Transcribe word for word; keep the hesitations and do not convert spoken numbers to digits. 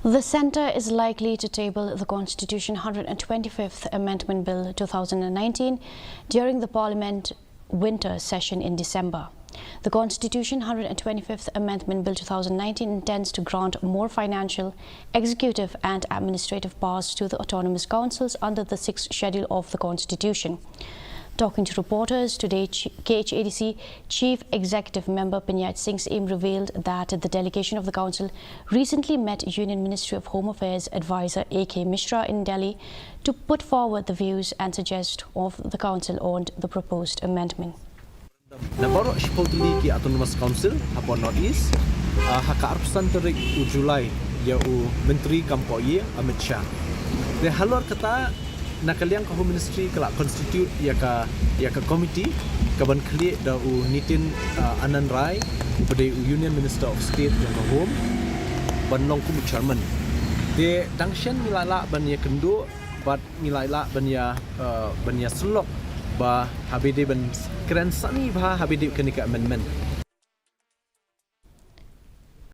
The Centre is likely to table the Constitution one hundred twenty-fifth Amendment Bill two thousand nineteen during the Parliament winter session in December. The Constitution one hundred twenty-fifth Amendment Bill two thousand nineteen intends to grant more financial, executive, and administrative powers to the autonomous councils under the sixth schedule of the Constitution. Talking to reporters today, Ch- K H A D C Chief Executive Member Panchayat Singh Syiem revealed that the delegation of the council recently met Union Ministry of Home Affairs advisor A K Mishra in Delhi to put forward the views and suggest of the council on the proposed amendment. Na baroh shiphew tylli ki Autonomous Council hapoh North East, ah, ha ka arphew san tarik u July ïa u Myntri Kam Pohïing Amit Shah. Te halor kata, na ka liang ka Home Ministry ka la constitute ïa ka, ïa ka committee ka ban khlieh da u Nitin, ah, Anand Rai, uba dei u Union Minister of State jong ka Home, ban long kum u chairman. Te dang shen ngi la lah ban ïakynduh bad ngi la lah ban ïa, eh, ban ïa syllok ba haba dei ban kren sani bha haba dei kane ka amendment.